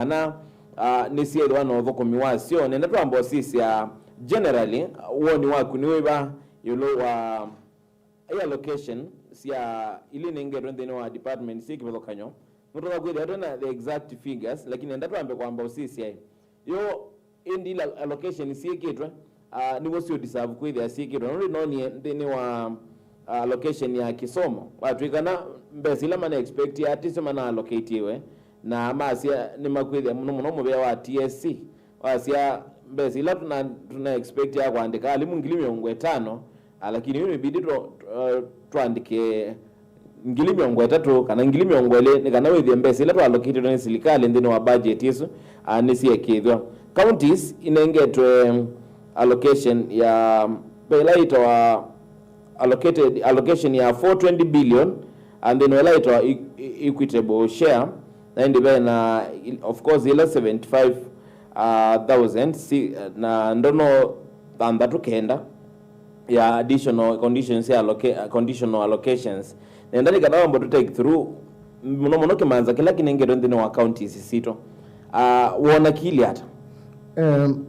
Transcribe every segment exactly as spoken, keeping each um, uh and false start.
kana, ah, nĩsyĩthĩwa na ũthũkũmi wasyo. Nenda twamba ũsisya generally, woni waku nĩ wĩva ĩũlũ wa allocation sya ili nengetwe nthĩnĩ wa department syĩ kĩvathũkany'o? Nũtonya kwĩthĩa twĩ na the exact figures, lakini nenda twambe kwamba ũsisya yo ĩndĩ ila allocation syĩkĩtwe, ah, nĩw'o syũ deserve kwĩthĩa syĩkĩtwe. Nũndũ nonie nthĩnĩ wa, ah, allocation ya kĩsomo, watw'ĩkana mbesa ila mana expect atisyo mana allocatiwe, na masya nĩmakwĩthĩa mũno mũno mũvea wa T S C. Wasya mbesa ila tuna, tuna expect ya kũandĩka alimũ ngili mĩongo ĩtano, ah, lakini yu nĩbidi tũ-, tũ-, tũandĩke ngili mĩongo ĩtatũ kana ngili mĩongo ĩlĩ, nĩ kana wĩthĩe mbesa ila twa allocatedwe nĩ silikalĩ nthĩnĩ wa budget ĩsu, ah, nĩsyekĩthw'a. Counties inengetwe allocation ya, ve ĩla ĩtawa allocated, allocation ya four twenty billion, and then ĩla ĩtawa e-, e-, equitable share, na ĩndĩ ve na, of course, ĩla seventy-five, uh, thousand, si, na ndono thanthatũ kenda ya additional conditions ya alloca-, conditional allocations. Nenda nĩ kana wambe tũ take through mũno mũno kĩmanza kĩla kĩnengetwe nthĩnĩ wa counties sitũ. Uh, wona kili ata? Um,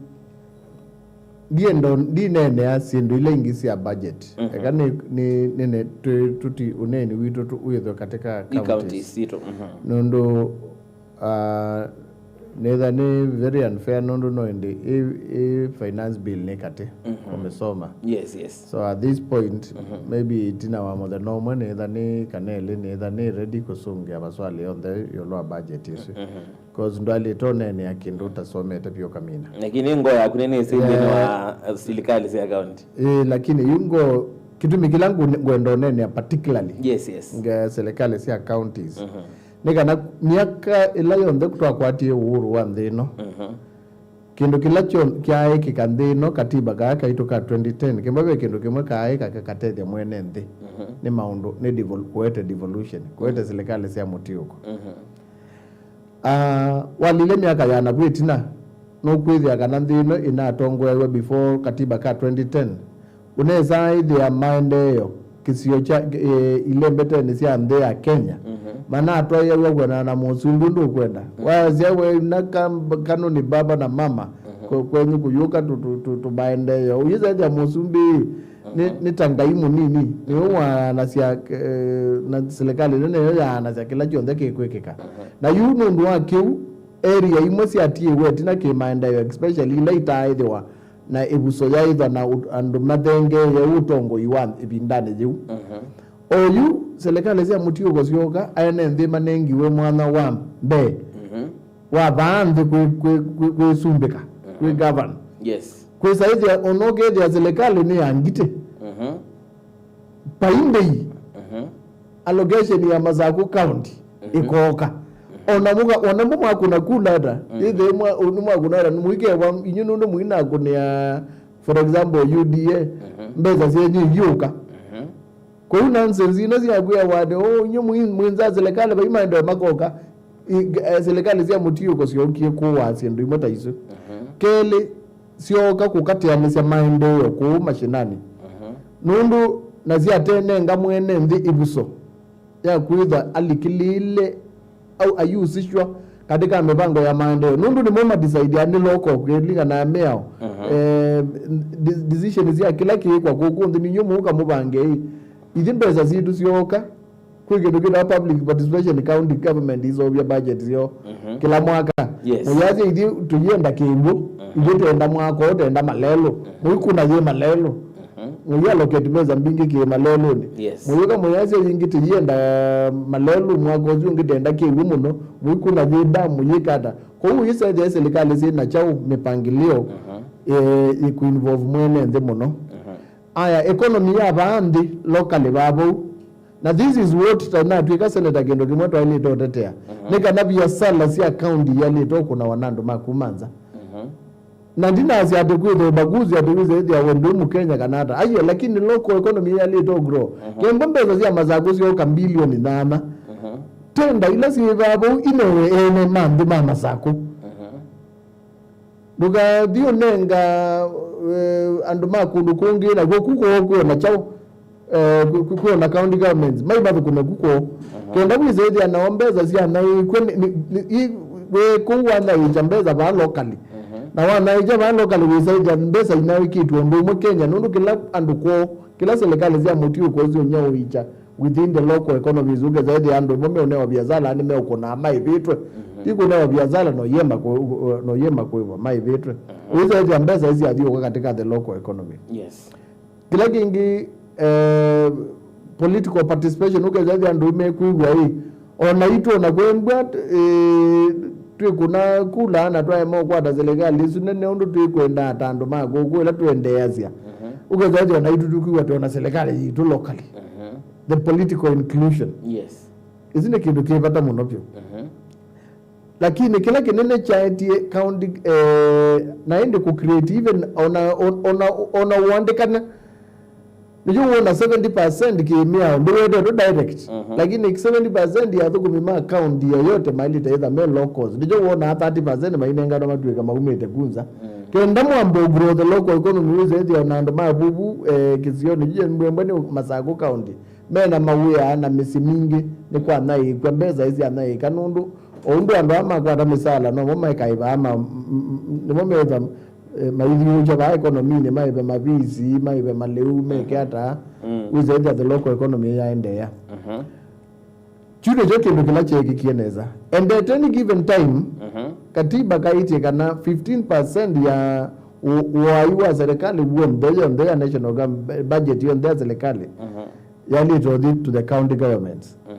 ndiendo ndineenea syĩndũ ila ingĩ sya budget. Mhm. Eka nĩ, nĩ, nĩ, nĩ, tũ-, tũti ũneeni witũ tũ-, wĩthwe katika counties. Counties sitũ. Mhm. Nũndũ, ah, nĩtha nĩ very unfair nũndũ no ĩndĩ ĩ, ĩ finance bill nĩ katĩ. Mhm. Ũmĩsoma. Yes, yes. So at this point, mhm, maybe ĩtina wa mũthenya ũmwe nĩtha nĩ kana ĩlĩ nĩtha nĩ ready kũsũngĩa maswali yonthe ĩũlũ wa budget ĩsu. Mhm. 'Cause ndwalĩte ũneenea kĩndũ ũtasomete vyũ kamina. Lakini ngo yaku nĩ nĩsĩ nthĩnĩ wa, eh, silikalĩ sya county. Ĩĩ, lakini yu ngo, kĩtumi kĩla ngu-, ngwenda ũneenea particularly, yes, yes, nge silikalĩ sya counties. Mhm. Nĩ kana myaka ĩla yonthe twakwatie ũhuru wa nthĩ ĩno, mhm, kĩndũ kĩla kyo-, kyaĩkĩka nthĩ ĩno, katiba kaa kaitũ ka twenty ten, kĩmwe ve kĩndũ kĩmwe kaaĩka kĩkatethya mwene nthĩ. Mhm. Nĩ maũndũ, nĩ devol-, kũete devolution, kũete, mhm, silikalĩ sya mũtiũko. Mhm. Ah, walile myaka yana vu ĩtina, nũkwĩthĩa kana nthĩ ĩno ĩnatongoew'e before katiba ka twenty ten. Ũnesa ĩthĩa maendeeo kĩsio kya, eh, ilembetenĩ sya nthĩ ya Kenya, mhm, manatwaĩaw'a kwendana na mũsumbĩ ũndũ ũkwenda. Mhm. Wasya we na ka-, kanuni baba na mama, mhm, kwe-, kwenyu kũyũka tũ-, tũ-, tũ-, tũmaendeeo. Ũyĩsethĩa mũsumbĩ nĩ, mhm, nĩ ta Ngai mũnini, nĩwe waanasya, eh, na silikalĩ nene yo yaanasya kĩla kyonthe kĩkwĩkĩka. Mhm. Na yu nũndũ wa kĩu, area imwe syatiĩwe ĩtina kĩmaendeeo, especially ila itaaĩthĩwa na ĩvuso yaĩthwa na ũt-, andũ mathengeeye ũtongoi wa ĩvindanĩ yĩu. Mhm. Oyu, silikalĩ sya mũtiũko syooka, ene nthĩ manengiwe mwanya wa mbee, mhm, wa vaa nthĩ kwĩ, kwĩ, kwĩ, kwĩsumbĩka, kwĩ, mhm, govern. Yes. Kwĩsa ĩthĩa, ona ũkethĩa silikalĩ nĩ ya ngitĩ. Mhm. By the way, mhm, allocation ya Masaku County, mhm, ĩkooka. Mhm. Ona mũka, ona mbu mwakũna kula ata, mhm, ĩthĩ mwa, nĩ mwakũna ata, mũikewa inyu nũndũ mũinakũnĩa, for example, U D A, mhm, mbesa syenyu iiũka. Mhm. Kwoou nonsense ino sya kwĩawa atĩ, "Oh, inyu mwĩ-, mwĩnza silikalĩ vai maendeeo makoka," i-, eh, silikalĩ sya mũtiũko syookie kũaa syĩndũ imwe ta isu. Mhm. Kelĩ, syooka kũkatĩanĩsya maendeeo kũu mashinani. Mhm. Nũndũ na syatenenga mwene nthĩ ĩvuso ya kwĩthwa alikĩlĩĩle au ayusishwa katika mĩvango ya maendeeo. Nũndũ nĩmo madisaidia nĩ local kwĩlingana na mĩao. Mhm. Eh, de-, decision sya kĩla kĩĩkwa kũkũ nthĩ, ninyu mũũka mũvangei. Ithi mbesa sitũ syooka, kwĩ kĩndũ kĩtawa public participation, county government iseũvya budget syoo, mhm, kĩla mwaka. Yes. Mũyasya ithi tũyenda kĩw'ũ, mhm, ithi tenda mwaka ũũ, tenda malelũ. Mhm. Mũikuna yĩ malelũ. Mhm. Mũiallocate mbesa mbingĩ kĩ malelũnĩ. Yes. Mũyũka mũyasya yĩngĩ tĩyenda malelũ mwaka ũsu ũngĩ tenda kĩw'ũ mũno, mũikuna yĩ damu yĩkata. Kwoou ũyĩsethĩa silikalĩ syĩ na kyaũ mĩpangĩlĩo, mhm, eh, ĩkũinvolve mwene nthĩ mũno. Mhm. Aya, economy ya vaa nthĩ, locally vaa vau. Na this is what ta natw'ĩka senator kĩndũ kĩmwe twaĩlĩte ũtetea. Mhm. Nĩ kana viasala sya county ialĩte ũkũnawa na andũ ma kuma nza. Mhm. Na ndinasya atĩ kwĩthwa ubaguzi atĩ wĩse ĩthĩa we ndwĩ Mũkenya kana ata. Aiye, lakini local economy yalĩte grow. Mhm. Kembo mbesa sya Masaku syoka mbilioni nyanya. Mhm. Tenda ila syĩ vaa vau inewe ene ma nthĩ ma Masaku. Mhm. Ndũkathi ũnenga, eh, andũ ma kũndũ kũngĩ, na kw'o ku kwoo kwĩona kyaũ, eh, kwĩ, kwĩ, kwĩona county governments, mai mathũkũme ku kwoo. Mhm. Kenda wĩsĩthĩa nao mbesa sya naĩ kw'o nĩ, nĩ, nĩ, i-, wĩ kũu wanyaĩĩkya mbesa vaa locally. Mhm. Na wanyaĩĩkya vaa locally wĩsaĩthya mbesa inaĩkĩtw'e ũndũ ũmwe Kenya, nũndũ kĩla andũ kwoo, kĩla silikalĩ sya mũtiũko syũnyaĩĩkya within the local economies, ũkesa ĩthĩa andũ amwe meũnewa viasala nĩ meũkũnaa maĩvĩtwe. Mhm. Ti kũnewa viasala, no yema kũ-, no yema kũĩvwa maĩvĩtwe. Mhm. Wĩsaĩthya mbesa isi athiũka katika the local economy. Yes. Kĩla kĩngĩ, eh, political participation, ũkesa ĩthĩa andũ mekwĩw'a ĩ, o naitũ ona kwĩ mbwa, eh, twĩkũna kula na twaema ũkwata silikalĩ ĩsu nene ũndũ twĩkwenda ata andũ ma kũkũ ĩla twendeeasya. Mhm. Ũkesa ĩthĩa o naitũ tũkwĩw'a twĩ ona silikalĩ yitũ locally. Mhm. The political inclusion. Yes. Ĩsu nĩ kĩndũ kĩ vata mũno vyũ. Mhm. Lakini kĩla kĩnene kyaetie county, eh, na ĩndĩ kũ create even ona, ona, ona, ona ũandĩkana. Nĩkyo wona seventy percent kĩ mĩao ndĩwetetwe direct. Mhm. Lakini seventy percent ya athũkũmi ma county yoyote mailĩte either me locals. Nĩkyo wona thirty percent mainenganwa matuĩka maumĩte kunza. Mm. Kenda mwambo grow the local economy, wĩsethĩa na andũ ma vuvu, eh, kĩsionĩ kĩu mbwembwe nĩ Masakũ County. Mena mawĩa na mĩsyĩ mingĩ nĩ kwanyaĩĩkw'a, mbesa isi anyaĩĩka nũndũ o ũndũ andũ aa makwata mĩsaala nomo mekaĩvaa ma-, m-, m-, nĩmo metha, eh, maithiũũkya vaa ekonominĩ, maĩve mavisi, maĩve malĩu, meke ata, mm, wĩsethĩa the local economy yaendeea. Mhm. Kyu nĩkyo kĩndũ kĩla kyeekĩkie nesa. And at any given time, mhm, katiba kaĩtye kana fifteen percent ya ũ-, ũai wa serikali w'onthe, yonthe ya national gov-, budget yonthe ya serikali, mhm, yaĩlĩte ũthi to the county governments. Mhm.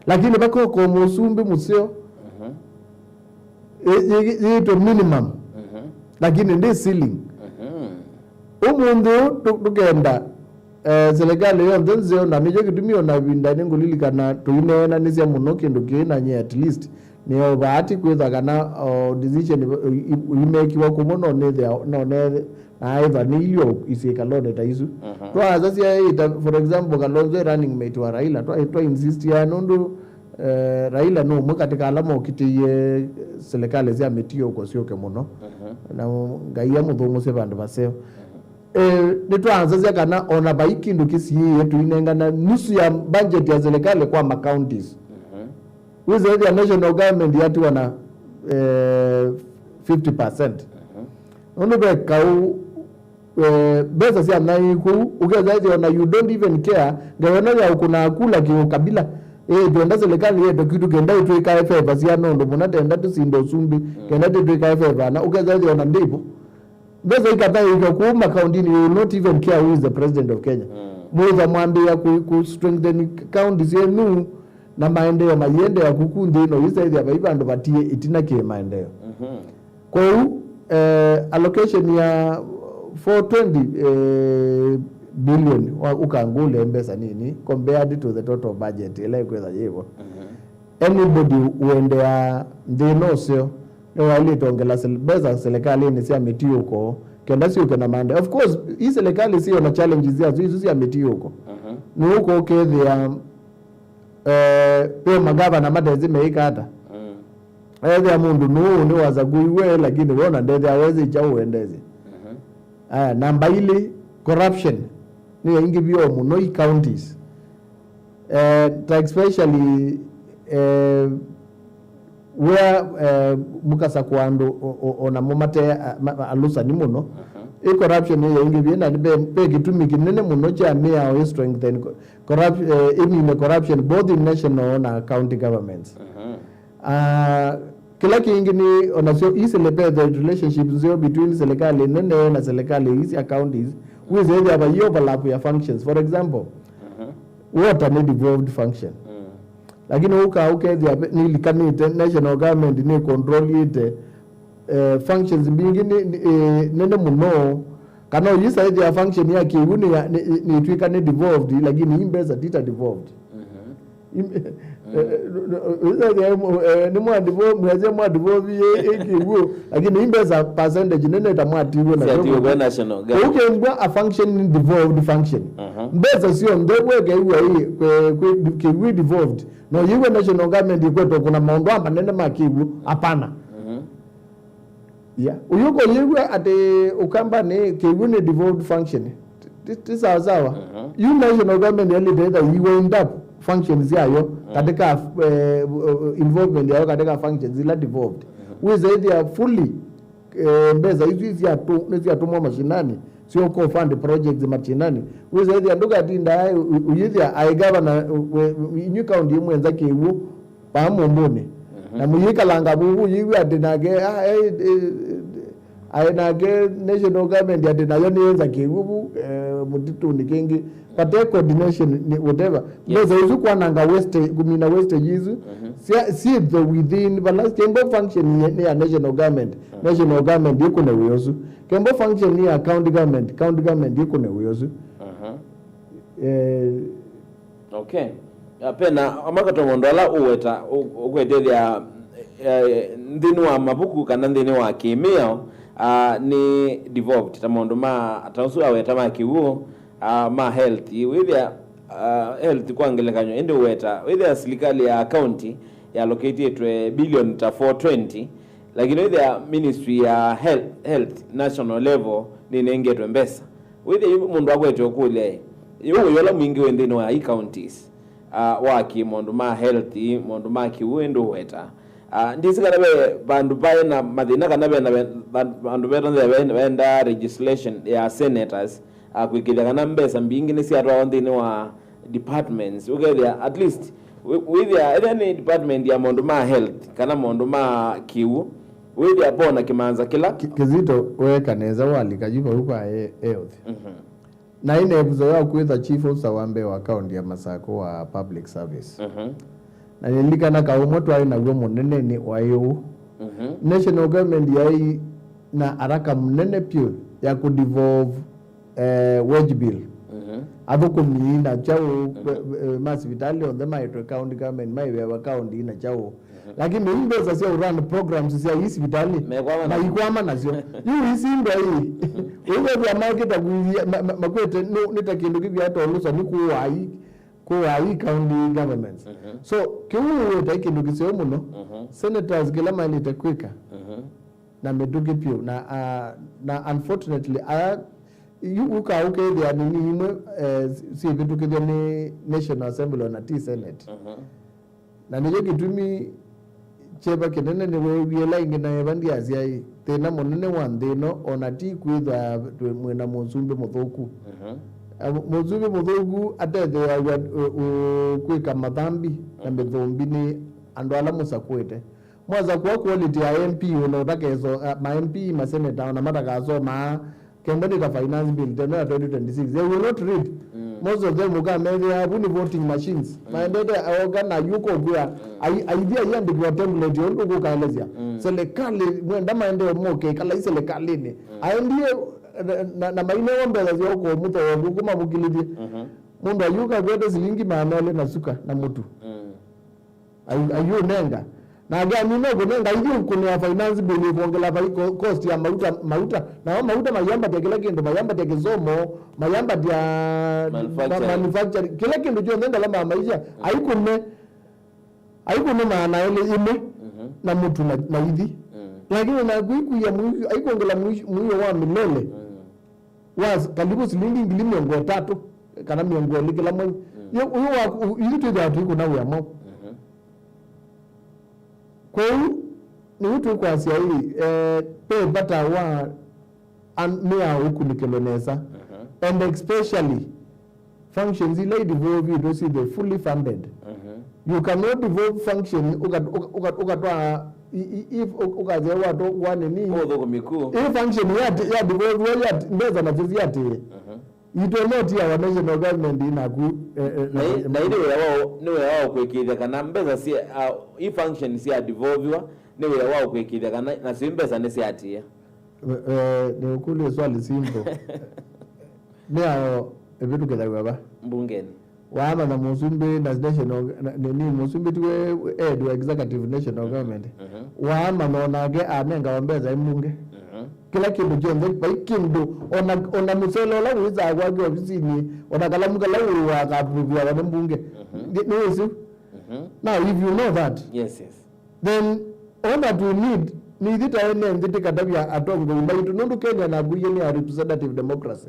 Lakini vakoko mũsumbĩ mũseo, mhm, ĩ-, ĩ-, yĩtwe minimum, mhm, lakini ndĩ ceiling. Mhm. Ũmũnthĩ ũũ tũ-, tũkenda, eh, serikali yonthe nzeo, na nĩkyo kĩtumi ona ĩvinda nĩngũlilikana tũineenanĩsya mũno kĩndũ kĩĩ na nyie at least, nĩyo vaati kwĩtha kana o decision i-, i-, imekiwa kũmwe no nĩthĩa, no ne-, na ĩtha nĩ ilio isyĩkalonĩ ta isu. Mhm. Twaasasya ĩta, for example, Kalonzo e running mate wa Raila, twa, twa insistia nũndũ, eh, Raila nĩ ũmwe katika ala mokitĩie silikalĩ sya mĩtiũko syũke mũno. Mhm. Na Ngai amũthũmũsye vandũ vaseo. Mhm. Eh, nĩtwaasasya kana ona vai kĩndũ kĩsiĩĩe tũinengana nusu ya budget ya silikalĩ kwa ma counties. Mhm. Wĩsethĩa national government yatiwa na, eh, fifty percent. Mhm. Nũndũ ve kaũ, eh, mbesa sya naĩ kũu, ũkethĩa ĩthĩa ona you don't even care, ngewa ĩno ya ũkũnaa kula kĩũkabila, ĩ, twenda serikali yetwe kitu kenda ĩtwĩkae favor syana ũndũ mũna, tenda tũsinde ũsumbĩ, mm, kenda tũtwĩkae favor na, ũkethĩa ĩthĩa ona ndĩvo. Mbesa ikathaĩĩka kũu makaundinĩ, you will not even care who is the president of Kenya. Mm. Mwĩtha mwambĩĩa ku, ku strengthen county syenyu, na maendeeo mayĩendeea kuku nthĩ ĩno, yĩsaĩthĩa vai vandũ vatiĩ ĩtina kĩ maendeeo. Mhm. Kwoou, eh, allocation ya four twenty, eh, billion, wa, ũkangũlya mbesa nini compared to the total budget ĩla ĩkwĩtha yĩvo. Mhm. Anybody ũendeaa nthĩ ĩno ũseo nĩwaĩlĩte ongela sel-, mbesa silikalĩnĩ sya mĩtiũko kenda syũke na maendeeo. Of course, ii silikalĩ syĩ ona challenges syasu isu sya mĩtiũko. Mhm. Nũũka ũkethĩa, eh, ve magavana matesĩ meĩka ata. Mm. Ethĩa mũndũ nũũ nĩwasakuiwe, lakini wona ndethĩa wesĩ kyaũ ũendesye. Mhm. Aya, namba ilĩ, corruption nĩyaingĩvie o mũno i counties. Eh, ta especially, eh, wĩa, eh, mũkasakwa andũ o-, o-, onamo mate a-, ma-, alũsani mũno. Mhm. Ĩ corruption nĩyaingĩvie, na ve, ve kĩtumi kĩnene mũno kya mĩao ĩ strengthen co-, corrupt-, eh, ĩmine corruption both in national na county governments. Mhm. Ah, kĩla kĩngĩ nĩ onasyo ii sele-, ve the relationship nzeo between serikali nene na serikali ii sya counties, wĩsethĩa vai overlap ya functions. For example, mhm, water nĩ devolved function. Mm. Lakini ũka ũkethĩa ve-, nĩlikanĩte, national government nĩ controlĩte, eh, functions mbingĩ nĩ, nĩ, eh, nene mũno. Kana ũyĩsa ĩthĩa function ya kĩw'ũ nĩ ya, nĩ, nĩ, nĩtw'ĩka nĩ devolved, lakini ii mbesa ti ta devolved. Mhm. Im-, eh, eh, eh, nĩ mwa devolve, mwasya mwa devolve ĩ, ĩ kĩw'ũ, lakini ii mbesa percentage nene ta mwatiwe na syatiwe kwa national government. Ũkĩmbwa a function nĩ devolved function. Mhm. Mbesa syonthe wekeiwa ĩ, kwe, kwe, kĩw'ũ devolved. No yĩwe national government ĩkwetwa kuna maũndũ aa manene ma kĩw'ũ, hapana. Mhm. Yeah. Ũyũko yĩw'a atĩ Ũkambanĩ kĩw'ũ nĩ devolved function. Ti, ti sawa sawa. Mhm. Yu national government yalĩte ĩtha yi wind up. functions yayo, katika, eh, involvement yayo katika functions ila devolved. Wĩsa ĩthĩa fully, eh, mbesa isu nĩsyatũmwa mashinani, syoka fund projects mashinani. Wĩsa ĩthĩa ndũkatinda ũyĩthĩa aĩ gavana, inyuĩ county ĩmwenza kĩw'ũ paa mũmbũnĩ. Na mũyĩkalanga vuvu, yĩw'a atĩ nake, ah, eh, eh, aĩ nake national government atĩ nayo nĩyenza kĩw'ũ vu, eh, mũtitũnĩ kĩngĩ. Vate coordination, nĩ whatever. Yes. Mbesa isu kwananga wastage, kumina wastage isu. Sya, syĩthe within, vala kembo function nĩ ya national government. National government ĩkũne wĩa ũsu. Kembo function nĩ ya county government, county government ĩkũne wĩa ũsu. Eh, Okay. Ah, pena amwe katwa maũndũ ala ũweta, ũ-, ũkwetethya, eh, nthĩnĩ wa mavuku kana nthĩnĩ wa kĩmĩao, ah, nĩ devolved, ta maũndũ ma, ta ũsu aweta ma kĩw'ũ, ah, ma health. Wĩthĩa, ah, health kwa ngelekany'o, ĩndĩ ũweta, wĩthĩa silikalĩ ya county yalokĩtĩtwe bilioni ta four twenty, lakini wĩthĩa ministry ya health, health national level nĩnengetwe mbesa. Wĩthĩa yu mũndũ akwete ũkũlya ĩ, yu ũyo ũla mwingĩ wĩ nthĩnĩ wa i counties, ah, wa kĩ maũndũ ma health, maũndũ ma kĩw'ũ ĩndĩ ũweta. Ah, ndisi kana ve vandũ vaĩ na mathĩna kana ve na ve-, va-, vandũ vetanzĩa ve-, venda legislation ya senators, ah, kwĩkĩthya kana mbesa mbingĩ nĩsyatwawa nthĩnĩ wa departments. Ũkethĩa at least wĩ-, wĩthĩa ethĩa nĩ department ya maũndũ ma health kana maũndũ ma kĩw'ũ, wĩthĩa bona kĩmanza kĩla. Ki-, Kizito, weeka nesa walika yu vau kwa e-, health. Na ĩna ĩvuso ya kwĩtha chief officer wa mbee wa kaunti ya Masakũ wa public service. Na nĩlilikana kaũmwe twaĩ naw'o mũnenenĩ waĩ ũũ. National government yaĩ na haraka mũnene pyũ ya kũdevolve, eh, wage bill. Athũkũmi na kyaũ, eh, ma sivitalĩ onthe maĩtwe county government, maivewa county na kyaũ. Lakini ii mbesa sya run programs sya ii sivitalĩ, maikwama nasyo. Yu isi ndwai. Ũithethya makĩta kuithia, ma-, ma-, makwete, no, nĩ ta kĩndũ kĩvya ta ũlũsani kũwai, kũwai county governments. So, kĩu wĩta kĩndũ kĩseo mũno. Senators kĩla maĩlĩte kwĩka. Na mĩtũkĩ pyũ. Na, ah, na unfortunately, aya, yu ũka ũkethĩa nini imwe, eh, syĩvĩtũkĩthw'a nĩ National Assembly ona ti Senate. Na nĩkyo kĩtumi kyeva kĩnene nĩweewie ĩla ĩngĩ na eva ndyasya ĩ, thĩna mũnene wa nthĩ ĩno o na ti kwĩthwa twĩ mwĩ na mũsumbĩ mũthũku. A, mũsumbĩ mũthũku atetheeaw'a, ũ, ũ, kwĩka mathambi na mĩthũmbi nĩ andũ ala mũsakũĩte. Mwasakũa quality ya M P ũna ũtakeso, a, ma M P, maseneta ona matakasomaa Kenda nĩ ta finance bill, teno ya twenty twenty-six. They will not read. Most of them ũkamethĩa vu nĩ voting machines. Maendete aoka na yuko kwĩa, ai-, aithi aiandĩkĩwa template ũndũ ũkũkaelesya. Serikali, mwenda maendee moke, kalai serikalini. Aendie na, na, na mainewa mbesa sya ũkũmũthoa kuma mũkilithye. Mũndũ ayũka kwete silingi maana elĩ na suka na mũtu. Ai-, aiũnenga. Nake amina ũkũnenga, aithi ũkũnĩa finance bill ĩkwongela vai-, co-, cost ya mauta, mauta. Nao mauta mayambatya kĩla kĩndũ, mayambatya kĩsomo, mayambatya ma-, manufacturing, kĩla kĩndũ kyonthe ngalama ya maisha. Aikũne, aikũne maana elĩ ĩmwe na mũtu na, na ithi. Lakini naku ikuia mũi-, aikwongela mũi-, mũio wa milele. Wa karibu silingi ngili mĩongo ĩtatũ kana mĩongo ĩlĩ kĩla mwei. Yu, ũyũ wa, u-, ithu twĩthĩawa tũikũna wĩa mwaũ. Kwoou nĩu tũkwasya ĩ, eh, ve vata wa an-, mĩao ũkunĩkĩlwe nesa. And especially functions ila idevolvĩtwe syĩthwe fully funded. You cannot devolve function ũka-, ũka-, ũka-, ũkatwaa i-, i-, i-, ũ-, ũkasya watwa wa nini? Ũthũkũmi kũ? Ĩ function ya, ya devolve ya mbesa nasyo siatĩĩ. Itwe no ti our national government inaku, eh, eh, na i-, na i nĩ wĩa wa, nĩ wĩa wa kwĩkĩĩthya kana mbesa sya, ah, i function sya devolviwa, nĩ wĩa wa kwĩkĩĩthya kana nasyo i mbesa nĩsyatĩĩa. Eh, eh, nĩũkũlye swali simple. Mĩao ĩvĩtũkĩthaw'a va? Mbungeni. Waamanya mũsumbĩ na national, na, nini, mũsumbĩ tiwe head wa executive national government. Waamanya onake anengawa mbesa ĩ mbunge. Kĩla kĩndũ kyonthe, vai kĩndũ, ona, ona mũsele ũla wĩsaa kwake ofisinĩ, ona kalamu kala ũwaa kaapruviawa nĩ mbunge. Nĩ, nĩwĩsĩ? Now, if you know that, yes, yes, then all that we need nĩ ithyĩ ta ene nthĩ tĩkatavya atongoi maitũ, nũndũ Kenya naku yĩ nĩ a representative democracy.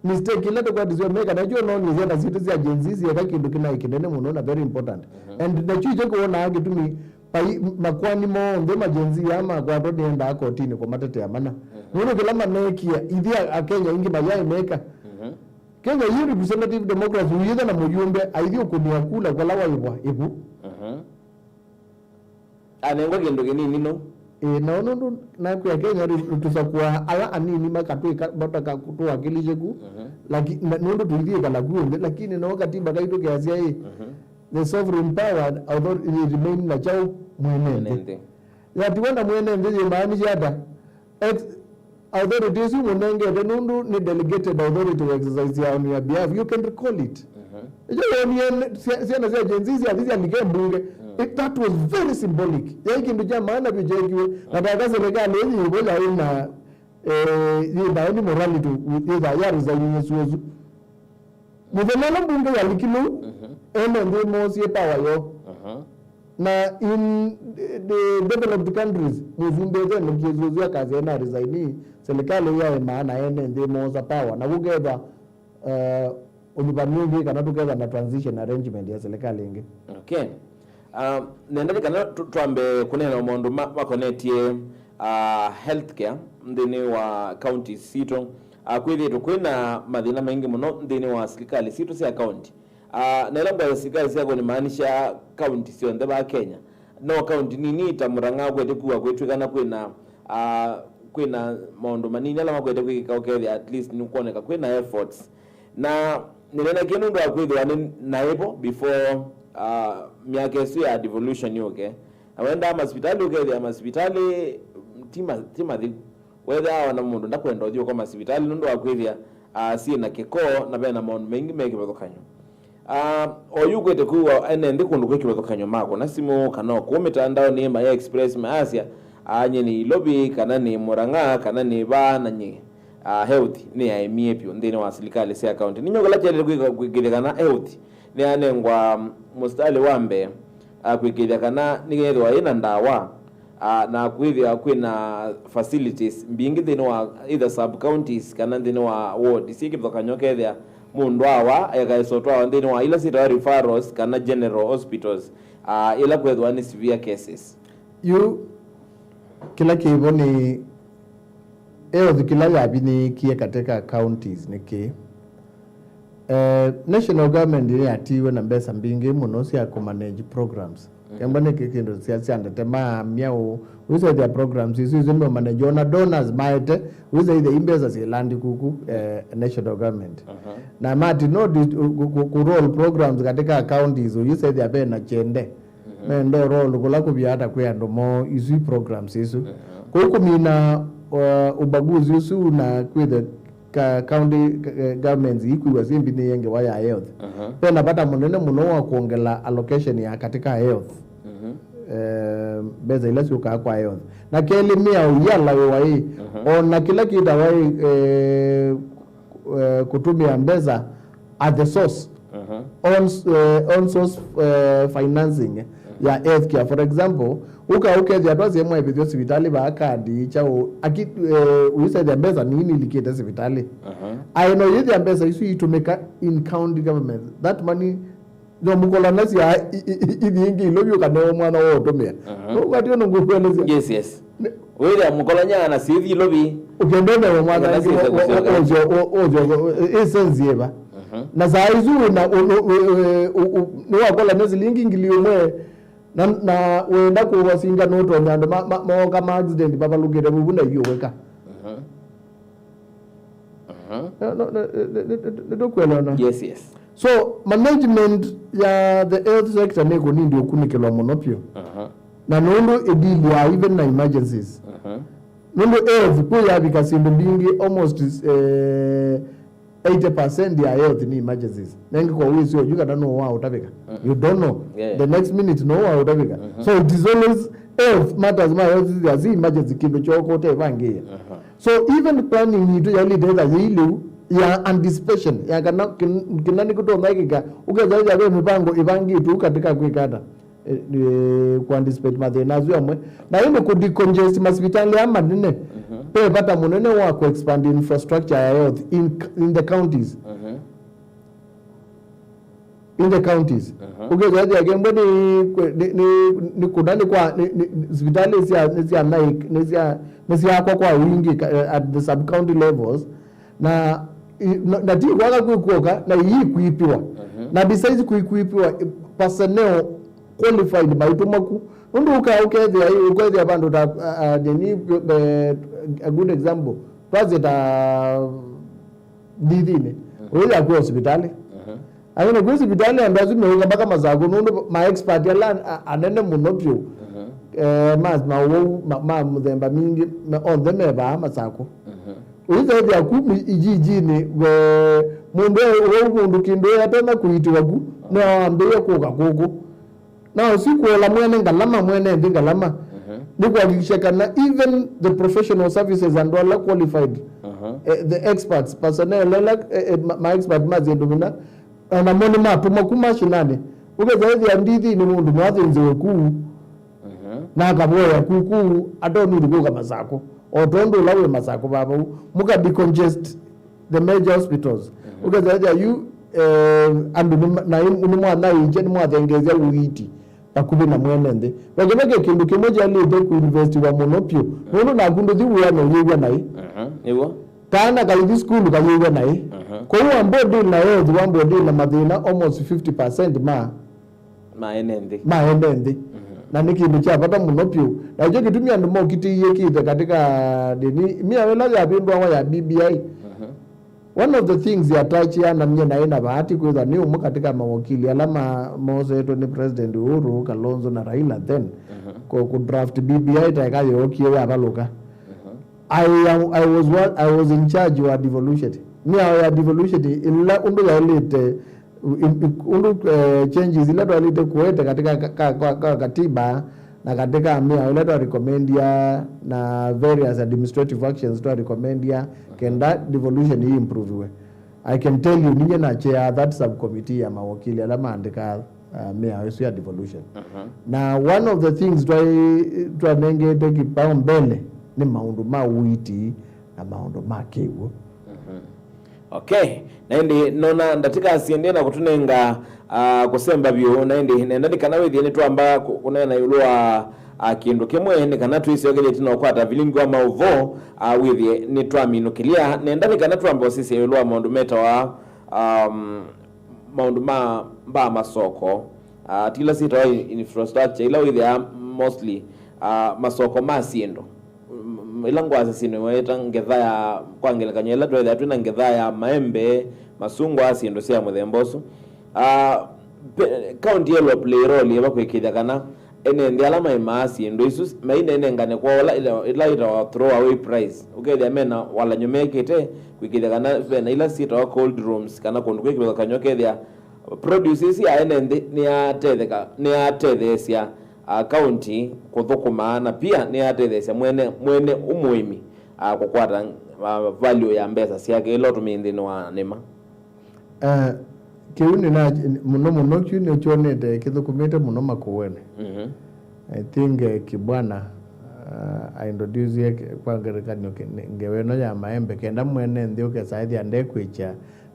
Mistake ĩla tũkwatisye meka nakyo no nĩ syana sitũ sya Gen Z syeka kĩndũ kĩnaĩ kĩnene mũno na very important. And nakyo ikyo kĩwonaa kĩtumi pai makwani monthe ma Gen Z aa makwatwa nĩendaa kotinĩ kũmatetea mana. Nũndũ kĩla maneekie, ithyĩ a- Akenya aingĩ mayaĩ meka. Kenya yĩ representative democracy, ũyĩtha na mũyũmbe aithi ũkũnĩa kula kũla waĩvwa ĩvu. Anengwa kĩndũ kĩnini no. Ĩĩ, nao nũndũ nakwĩa Kenya rĩ, tũsakũa ala anini makatwĩka, mataka tũwakilisye ku. Laki- na- nũndũ tũithiĩkala ku onthe, lakini nao katiba kaitũ keasya ĩ, the sovereign power authority remain na kyaũ? Mwene nthĩ. Yatiwa na mwene nthĩ yĩmaanisha ata? Ex- authority ĩsu mũnengete nũndũ nĩ delegated authority we exercise on your behalf, you can recall it. Ĩkyo wonie nĩ- sya- syana sya Gen Z syathi syalike mbunge. It- that was very symbolic. Yaĩ kĩndũ kya maana vyũ kyekiwe. Na taka serikali ĩyi ĩvo yaĩ na eh, yĩthae nĩ morality yĩthaa ya resign ĩsu ĩsu. Mũthenya ũla mbunge yalikile ũu, ene nthĩ moosie power yoo. Na in the developed countries, mũsumbĩ ĩthe mũkiĩsũsũ akasya ena resign, serikali yaĩ maana ene nthĩ moosa power na kũkethwa eh, ũnyuvani ũngĩ kana tũkethwa na transition arrangement ya serikali ĩngĩ. Okay. Um, nenda nĩ kana tũ- twambe kũneena maũndũ ma- makonetye uh, healthcare nthĩnĩ wa counties sitũ. Uh, kwĩthĩĩtwe kwĩna mathĩna maingĩ mũno nthĩnĩ wa silikalĩ sitũ sya county. Uh, na ĩla ngwasya silikalĩ sya county, maanisha county syonthe vaa Kenya. No county nini ta Murang'a kwete kuwa kwĩtw'ĩkana kwĩna uh, kwĩna maũndũ manini ala makwete kwĩkĩka ũkethĩa at least nĩkwoneka kwĩna efforts. Na nĩnenakie nũndũ wa kwĩthĩwa nĩ naĩvo before uh, myaka ĩsu ya devolution yũke. Na wendaa masivitalĩ ũkethĩa masivitalĩ ti ma- ti mathĩu. Wethĩawa na mũndũ ndakwenda ũthiũka masivitalĩ nũndũ wa kwĩthĩa uh, syĩ na kĩko na vena maũndũ maingĩ me kĩvathũkany'o. Uh, oyu kwete kwĩw'a ene nthĩ kũndũ kwĩ kĩvathũkany'o makũna simũ kana o kũu mĩtandaonĩ maya express mayasya anye nĩ Ilovi kana nĩ Murang'a kana nĩ vaa na nyie. Uh, health nĩyaemie vyũ nthĩnĩ wa silikalĩ sya kaunti. Nĩnyo kĩla kyaĩlĩte kwĩka- kwĩkĩthya kana health nĩyanengwa mũsitalĩ wa mbee, uh, kwĩkĩthya kana nĩyethĩwa yĩna ndawa, uh, na kwĩthĩwa kwĩna facilities mbingĩ nthĩnĩ wa either sub counties kana nthĩnĩ wa ward syĩ kĩvathũkany'o kethĩa mũndũ awa ekaĩsa ũtwawa nthĩnĩ wa ila syĩtawa referrals kana general hospitals, uh, ila kwethĩwa nĩ severe cases. Yu kĩla kĩvo nĩ health kĩla yavinyĩĩkie katika counties nĩ kĩĩ? Eh, national government nĩyatiiwe na mbesa mbingĩ mũno sya kũmanage programs. Kemba nĩ kĩ- kĩndũ sya sya ndete maamya ũ wĩsethĩa programs isu isu nĩmamanage ona donors maete wĩsethĩa i mbesa syĩlandi kuku eh, national government. Na mati no di- ku- ku- ku roll programs katika counties ũyĩsethĩa vena kyende. Menda ũrolu kũla kũvya ata kwĩ andũ moo isu i programs isu. Kũu kũmina uh, ubaguzi ũsu na kwĩthe ka county eh, governments ikwĩw'a syĩ mbinyĩĩe ngewa ya health. Vena vata mũnene mũno wa kwongela allocation ya katika health. Eh, mbesa ila syũkaa kwa health na kelĩ mĩao ialawĩwa ĩ ona kĩla kĩtawa ĩ eh, eh, kũtũmĩa mbesa at the source on, eh, on source eh, financing ya healthcare. For example, ũka ũkethĩa twasye mwaĩvĩthyo sivitalĩ vaa kandi kyaũ aki eh, ũisethĩa mbesa nini ilikĩte sivitalĩ. Aĩ no yĩthĩa mbesa isu itũmĩka in county government, that money no mũkola nasya ithi ingĩ ilo vyũ kana mwana wa ũtũmĩa. No kwatio no ngũkwelesya. Yes, yes. Wĩthĩa mũkolony'a na syĩthi Ilovi. Ũkenda ũnewe mwana Kana ingĩ syĩse kũsyoka. Ũsyo ĩsenzi ĩva. Na saa isu wĩna nĩwakola nĩ silingi ngili ĩmwe na, na wenda kũvasinga nũtonya andũ ma- ma- mooka ma accident mavalũkĩte vuvu na iũwĩka. Nĩtũkwelewana? Yes, yes. So management ya the health sector nĩ kũnindi ũkunĩkĩlwa mũno pyũ. Na nũndũ ĩdili ya even na emergencies. Nũndũ health kwĩ yavika syĩndũ mbingĩ almost eh, eighty percent ya health ni emergencies. Nengi kwa wĩsĩ oyu kana no wa ũtavĩka. You don't know. Yeah. The next minute no wa ũtavĩka. So it is always health matters ma health is emergency kĩndũ kyoko ũtevangĩĩa. So even planning itũ yailite etha yĩi lĩu ya anticipation ya kana kin- kĩna nĩ kũtongaĩkĩka ũkethĩa ya ve mĩvango ĩvangĩtwe katika kwĩka ata eh, eh, kũ anticipate mathĩna asu amwe na ĩndĩ kũ decongest masivitalĩ aa manene. Ve vata mũnene wa ku expand infrastructure ya health in, in the counties. Mhm. In the counties. Mhm. Ũkethĩa ethĩa kĩmwe nĩ, nĩ, nĩ, nĩ kũna nĩ kwa, nĩ, nĩ, sivitalĩ sya, nĩ sya naik, nĩ sya, nĩ syakwa kwa wingĩ ka-, at the sub county levels. Na, i-, na, na ti kwaga kwĩ kwoka, na ii kuipiwa. Mhm. Na besides kui-, kuipiwa, i-, personnel qualified maitũmwa ku. Nũndũ ũka ũkethĩa, ũkethĩa vandũ ta, a, a, nini, eh, a good example, twasye ta Ndithinĩ. Mhm. Ũyĩthĩa kwĩ hospitalĩ. Mhm. Lakini kwĩ sivitalĩ andũ asu meũka mpaka Masakũ, nũndũ ma expert ala a-, anene mũno vyũ, mhm, eh, ma, ma ũwau, ma, ma mũthemba mingĩ, me, onthe me vaa Masakũ. Mhm. Ũyĩthĩa kumi ijijinĩ, we, mũndũ e ũwau, mũndũ kĩndũ e atonya kũitĩwa ku, no ambĩĩe kũka kũkũ. Na ũsu kũola mwene ngalama, mwene nthĩ ngalama, mhm, nĩ kuhakikisha kana even the professional services, andũ ala qualified, mhm, eh, the experts, personnel ala, eh, eh, ma, ma expert ma syĩndũ mina, o namo nĩ matũmwa ku mashinani. Ũkethĩa ethĩa Ndithinĩ mũndũ no athĩnzĩwe ku, mhm, na akavoya ku, ku atonũthi kũka Masakũ, o tondũ ũla wĩ Masakũ vavau, mũka decongest the major hospitals. Mhm. Ũkethĩa ethĩa yu, eh, andũ nĩ ma-, na nĩ mwanaĩkya, nĩ mwathengeesya ũiiti vakuvĩ na mwene nthĩ. Vekĩveke kĩndũ kĩmwe kyaĩlĩte kũinvestiwa mũno vyũ, nũndũ naku ndũthi wĩanĩ ũyĩw'a naĩ. Mhm. Nĩw'o. Kana kaithi sukulu kayĩw'a naĩ. Mhm. Kwoou wambe ũdĩl na health, wambe ũdĩl na mathĩna almost fifty percent ma ma ene nthĩ. Ma ene nthĩ. Mhm. Na nĩ kĩndũ kya vata mũno vyũ. Na nĩkyo kĩtumi andũ mokitĩie kĩte katika ndĩni. Mĩao ĩla yavĩndũawa ya B B I. Mhm. One of the things yatachianamie naĩ na Bahati kwĩthwa nĩ ũmwe katika mawakili ala ma, moosetwe nĩ President Uhuru, Kalonzo na Raila then, mhm, ku, ku draft B B I ta ĩka yookie yavalũka. Mhm. I am, I was one, I was in charge wa devolution. Mĩao ya devolution ila ũndũ yaĩlĩte, i-, i-, ũndũ, eh, changes ila twaĩlĩte kũete katika ka, ka, ka, ka katiba na katika mĩao ila twa recommendia na various administrative actions twa recommendia kenda devolution ii improviwe. I can tell you, ninye na chair that subcommittee ya mawakili ala maandĩkaa, uh, mĩao ĩsu ya devolution. Mhm. Na one of the things twai-, twanengete kipaumbele nĩ maũndũ ma ũiiti na maũndũ ma kĩw'ũ. Mhm. Okay, na ĩndĩ nona ndatĩka siendie na kũtũnenga, ah, kũsemba vyũ, na ĩndĩ nenda nĩ kana wĩthĩe nĩtwamba kũ-, kũneena ĩũlũ wa, ah, kĩndũ kĩmwe, nĩ kana twĩsyokelie tena ũkwata vilingi wa maũvoo, ah, wĩthĩe nĩtwaminũkĩlya. Nenda nĩ kana twamba ũsisya ĩũlũ wa maũndũ metawa, um, maũndũ ma mbaa masoko, ah, ti ila syĩtawa in-, infrastructure, ila wĩthĩaa mostly, ah, masoko ma syĩndũ. Mm, ila ngwasya syĩndũ iwaĩta ngetha ya, kwa ngelekany'o, ila tweethĩa twĩ na ngetha ya maembe, masungwa, syĩndũ sya mũthemba ũsu. Ah, pe-, kaunti ĩlo play role yĩva kwĩkĩĩthya kana ene nthĩ ala maimaa syĩndũ isu mainenengane kwoo ĩla, ĩla, ĩla ĩtawa throwaway price. Ũkethĩa mena walany'o mekĩte kwĩkĩĩthya kana vena ila syĩtawa cold rooms kana kũndũ kwĩ kĩvathũkany'o, ũkethĩa produce ĩsu ya ene nthĩ nĩyatetheka, nĩyatetheesya, ah, kaunti kũthũkũma na pia nĩyatetheesya mwene, mwene ũmũĩmi, ah, kũkwata, ah, value ya mbesa syake ila ũtũmĩi nthĩnĩ wa nĩma. Ah, kĩu nĩna, mũno mũno kĩu nĩkyonete kĩthũkũmĩte mũno Makueni. Mhm. I think, eh, Kibwana, ah, aintroduce kwa ngelekany'o ngewa ĩno ya maembe, kenda mwene nthĩ ũkesa ethĩa ndekwĩkya,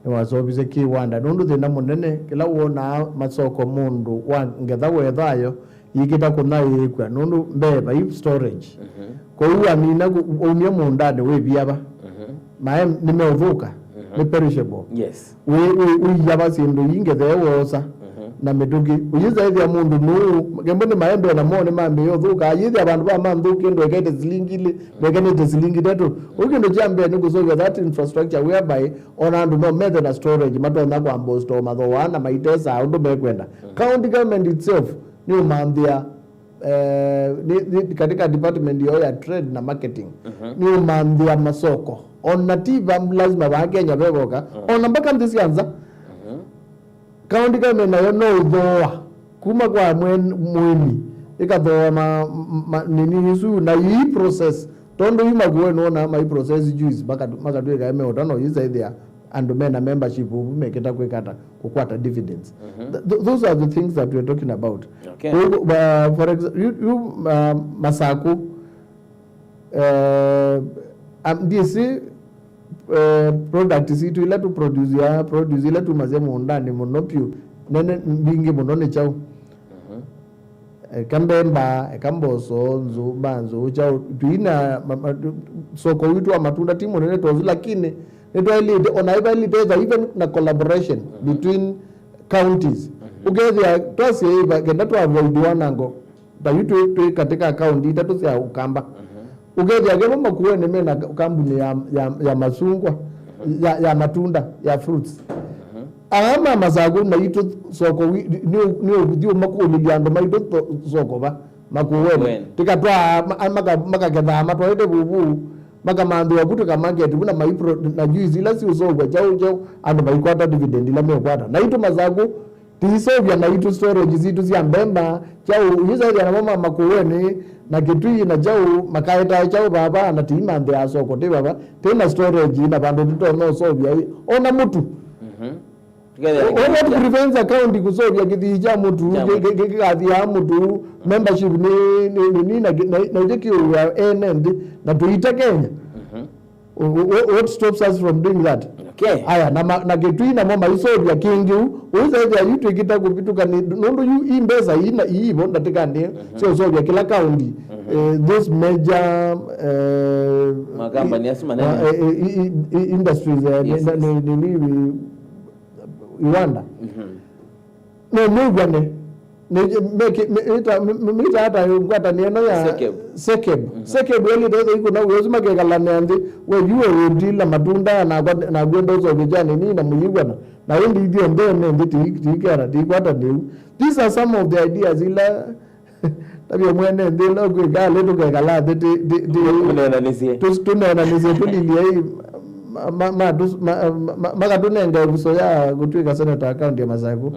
nĩwaseũvisye kĩwanda. Nũndũ thĩna mũnene, kĩla wonaa masoko mũndũ wa ngetha wethayo, yĩkĩta kũnyaĩĩkw'a, nũndũ mbee vai storage. Mhm. Kwoou amina kũ-, aumya mũũndanĩ wĩvia va? Mhm. Maĩ nĩmeũthũka, mhm, nĩ perishable. Yes. Wĩ, wĩ, ũiya va syĩndũ ii ngethe woosa, mhm, na mĩtũkĩ. Ũyĩsa ĩthĩa mũndũ nũũ, kembo nĩ maembe namo nĩmambĩĩe ũthũka. Ayĩthĩa vandũ va manthũkie ndwekete silingi ilĩ, ndwekenete silingi itatũ. Ũu kĩndũ kya mbee nĩ kũseũvya that infrastructure whereby ona andũ no methe na storage matonya kwamba ũstore mathooa na maitesa ũndũ mekwenda. Mhm. County government itself nĩũmanthĩa, eh, nĩ, nĩ, katika department yao ya trade na marketing, mhm, nĩũmanthĩa masoko. Ona ti va lazima va Kenya vevoka, mhm, ona mpaka nthĩ sya nza. Mhm. County government nayo no ũthooa kuma kwa mwen-, mũĩmi, ĩkathooa ma, ma, nini isu na ii process. Tondũ yu Makueni nĩwonaa mai process juice, makatu-, makatwĩka emeũta no yu saithĩa andũ mena membership ũvu mekĩta kwĩka ata? Kũkwata dividends. Mhm. Th-, th-, those are the things that we're talking about. Okay. Kwa hivyo, uh, for exa-, yu, yu, uh, Masakũ, uh, Am- ndĩsĩ, eh, product sitũ ila tũ produce, produce ila tumasya mũũndanĩ mũno vyũ, nene mbingĩ mũno nĩ kyaũ? Eka mbemba, eka mboso, nzũma, nzũũ, kyaũ, tũina ma- ma- soko witũ wa matunda ti mũnene ta ũsu, lakini nĩtwaĩlĩte, ona ĩvaĩlĩte ethwa even na collaboration between counties. Ũkethĩa twasya ĩva kenda twa avoid wanango, ta yu twĩ, twĩ katika kaunti itatũ sya Ũkamba. Ũkethĩa kema Makueni mena kambuni ya, ya, ya masungwa, ya, ya matunda, ya fruits. Aa ma Masaku naitũ soko wi- nĩ ũ- nĩ ũthi ũmakũlĩlya andũ maitũ tho- soko va Makueni. Makueni. Tikatwaa ma- maka- makakethaa matwaĩte vuvu, makamanthĩwa ku tũkamaketi vu na maipro na juice ila siũsovwa kyaũ kyaũ, andũ maikwata dividend ila mekwata. Naitũ Masaku tiisovya naitũ storage sitũ sya mbemba, kyaũ, yu sethĩa namo ma Makueni na Kitui na kyaũ, makaetaa kyaũ vava na tiimanthĩaa soko ti vava, tena storage na vandũ tũtonya ũsovya ĩ, ona mũtu. Tukethĩa O- o- what nĩ- prevents a county kũsovya kĩthii kya mũtu, kya kĩ- mũtu. Kĩ- kĩ- kĩkathiaa mũtu, membership nĩ nĩ- nĩ- nĩ- na kĩ- na- na ithyĩ kĩũw'a ene nthĩ na tũite Kenya. O- o- o- what stops us from doing that? Okay. Aya, na, ma- na Kitui namo maisovya kĩngĩ u ũisethĩa yu twĩkĩta kũvĩtũka nĩ nũndũ yu i mbesa ii na iivo ndatĩkanĩ sya ũsovya kĩla kaunti. Eh, those major, eh, Makambani asu manene. Eh, eh, i- i- i- industries, eh, Yes, nĩ- yes. nĩ- nĩ- nĩ- iwanda. No mwĩw'ane. Nĩ- meki- me- ĩta- me- me- mĩta ata ngwatanĩo ĩno ya SEKEB. SEKEB. SEKEB ĩlĩte ĩthe ikũna wĩosu makekalane nthĩ, we yu we wĩndila matunda nakwa nakwenda ũsovĩkya nini na mũyĩw'ana. Na ĩndĩ ithyonthe ene nthĩ ti- tiikera tikwatanĩu. These are some of the ideas ila tavya mwene nthĩ ĩla ũkwĩka alĩ tũkekala nthĩ ti- ti- ti- Tũneenanĩsye. Tũ- tũneenanĩsye tũlilie ĩ, ma- ma- ma- tũs- ma- ma- ma- makatũnenga ĩvuso ya kũtw'ĩka seneta kaunti ya Masaku.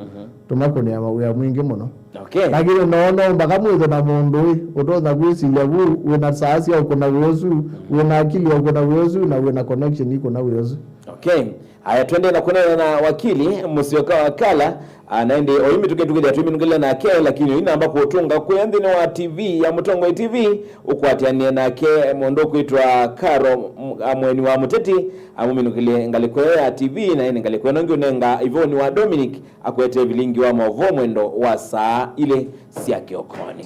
Tũmakũnĩa mawĩa mwingĩ mũno. Okay. Lakini no no mpaka mwĩthe na mũndũ ĩ ũtonya kwĩsilya vu wĩna saa sya ũkũna wĩa ũsu, wĩna akili ya ũkũna wĩa ũsu, na wĩna connection ikũna wĩa ũsu. Okay. Aya, twende na kũneena na wakili Mũsyoka wa Kala. Ah, na ĩndĩ oyu mĩtũkĩ tũkĩthĩa twĩminũkĩle nake, lakini oyu namba kũtũnga kwĩa nthĩnĩ wa T V ya Mũtongoi T V, ũkwatĩanĩe nake mũndũ ũkwĩtwa Karo M- a Mweni wa Mũteti, amũminũkĩlye ngalĩko ĩyo ya T V, na ĩndĩ ngalĩko ĩno ngĩ ũnenga ivoni wa Dominic akwete vilingi wa maũvoo mwendo wa saa ilĩ sya kĩokonĩ.